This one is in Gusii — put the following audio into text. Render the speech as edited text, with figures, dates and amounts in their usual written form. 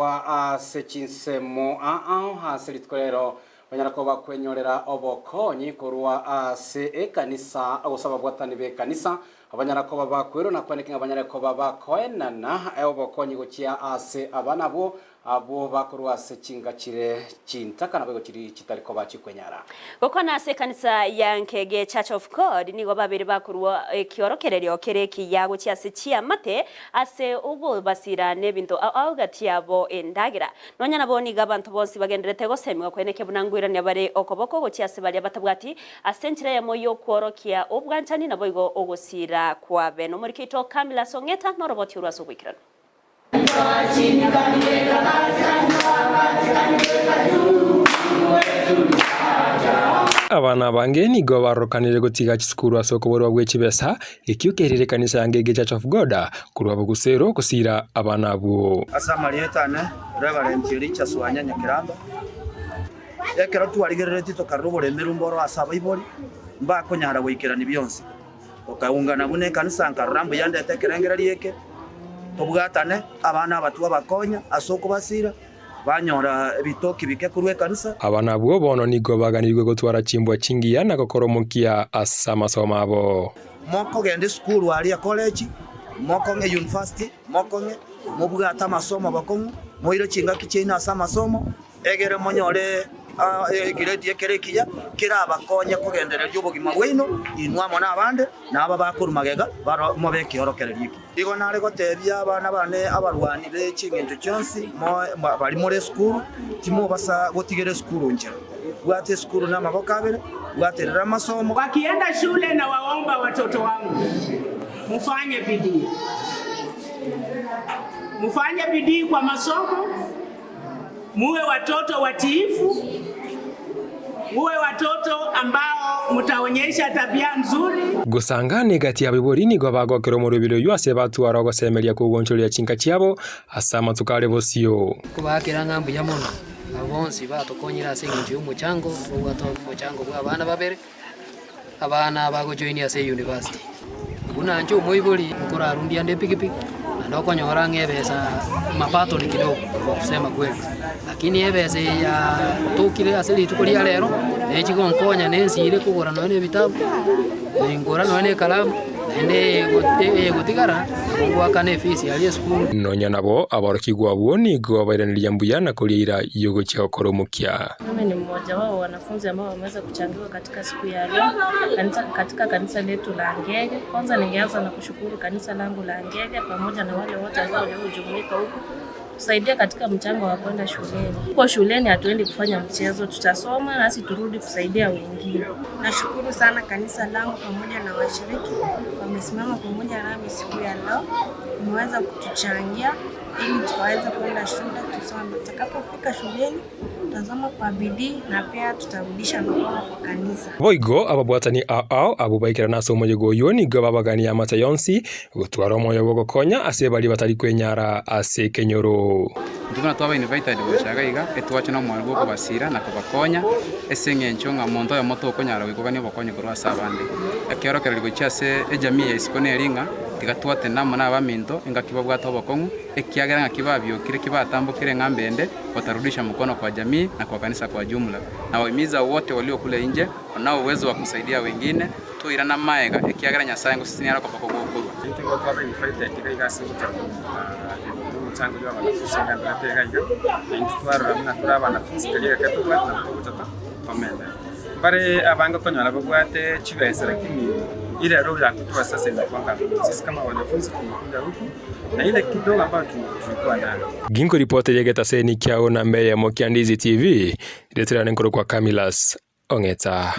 Ase chinsemo ao ase rituko rero banyara koba kwenyorera obokonyi korwa ase ekanisa gose ababwatani b'ekanisa, abanyara koba bakwerwa na kweneki ng'a banyare koba bakoenana obokonyi gochia ase abana abwo abwo bakorwa ase chinga chire chintaka naboigo chiri chitari koba chikwenyara. Gokwana ase ekanisa ya Nkege Church of God nigo babere bakorua ekiorokererio kere ekiya gochia ase chiamate ase ogobasira nebinto ao ao gati yabo endagera. Nonya nabo nigo abanto bonsi bagendererete gosemigwa koenekia buna ngoirania bare okoboko gochia ase baria batabwati ase enchera eyemo y'okworokia obwanchani naboigo ogosira kwabe. Nomoriki oito Camillus Ong'eta noroboti orwo ase oboikeranu. Abana abange nigo barorokanire gotiga chisukuru ase okoborwa gwe chibesa, ekio kerire ekanisa ya Ngege Church of God korwa bogusero gosira abana abwo. Ase amarieta ane, Reverend Richard Swanya Nyakiramba, ekero twarigereretie tokarora oboremeru mboro ase abaibori, mbakonyara goikerania bionsi. Tokaungana buna ekanisa nkarora mbuya ndete ekerengererio eke, tobwatane, abana aba twabakonya ase okobasira, banyora ebitoki bike korwa ekanisa. Aba nabwo bono nigo baganirwe gotwara chimbwa chingiya na gokora omokia ase amasomo abo. Mokogenda esukuru aria college, mokong'e university, mokong'e, mobwate amasomo bokong'u, moire chingaki chiaino ase amasomo, Egere monyore egiredi ekere ekiya kerabakonye kogendereria obogima bwaino, inwe amo nabande, na aba bakorwa magega mobe ekiorokererio ekiya. Igo nare gotebia abana bane abarwani be chingencho chionsi baria more esukuru, timobasa gotigera esukuru nchera. Bwata esukuru namaboko abere, bwaterera amasomo. Wakienda shule na waomba watoto wangu mufanye bidii, mufanye bidii kwa masomo. Muwe watoto watiifu, muwe watoto ambao mutaonyesha tabia nzuri. Gosanga negati y'abaibori nigo bagokera omorweberi oyio ase batwara ogosemeria kw'ogoonchoreria chinka chiabo ase amatuko are bosio. Nkobaakera ng'a mbuya mono abwo bonsi batokonyire ase engencho y'omochango, tobwate omochango bwa abana babere, abana bagojoinia ase eyunivasiti. Buna inche omoibori nkorarundia ande epikipiki, naende okonyora ng'a ebesa mapato ni kidogo kwa kusema kweli, lakini ebesa eye yatokire ase rituko ria rero, nechi gonkonya nensire kogora nonye na ebitabu, nengora nonye na ekaramu, naende eyegotigara, nabo ngoakana efees aria esukuru. Nonya nabo aborokigwa abwo nigo bairaneria mbuya na koria eira y'ogochia gokora omokia. Mimi ni mmoja wao wanafunzi ambao wameweza kuchangiwa katika siku ya leo kanisa, katika kanisa letu la Ngege. Kwanza ningeanza na kushukuru kanisa langu la Ngege pamoja na wale wote ambao waliojumuika huku kusaidia katika mchango wa kwenda shuleni. Huko shuleni hatuendi kufanya mchezo, tutasoma nasi turudi kusaidia wengine. Nashukuru sana kanisa langu pamoja na washiriki wamesimama pamoja nami siku ya leo, wameweza kutuchangia ili tukaweza kwenda shule tusome. Tutakapofika shuleni Tutasoma kwa bidii na pia tutarudisha mikono kwa kanisa. Boigo ababwatani ao ao abwo baikerana ase omoyega oyio nigo babagania amate yonsi, gotwara omoyo bw'ogokonya ase baria batari kwenyara ase ekenyoro. Intwe buna twaba invited gocha iga iga, etwache na omoyo bw'okobasira na kobakonya, ase eng'encho ng'a omonto oyomo tokonyara goikogania obokonyi korwa ase abande. Ekeorokererio gochia ase ejamii ya isiko neri ng'a, tiga twatene amo na abaminto engaki babwate obokong'u, ekiagera ng'aki babiokire ki batambokire eng'ambe ende, watarudisha mkono kwa jamii na kwa kanisa kwa jumla. Nawahimiza wote walio kule nje wanao uwezo wa kusaidia wengine, toirana maega ekiagera Nyasae ngosesenia are okoboko gokorua. Intwe igo twaba invited iga iga ase gocha omochango bwa abanafunzi ogenderete iga iga, na intwe twarora buna tore abanafunzi keria egeka tobwate nabo togocha to tomende. Mbare abange okonyora babwate chibesa lakini ile roho ya kutoa sasa inakuanga sisi kama wanafunzi tumekuja huku na ile kidogo ambayo tulikuwa nayo. Ginkoripoteria egetaseni kiao namba eyemo kia Ndizi TV, rieta riane nkorokwa Camillus Ong'eta.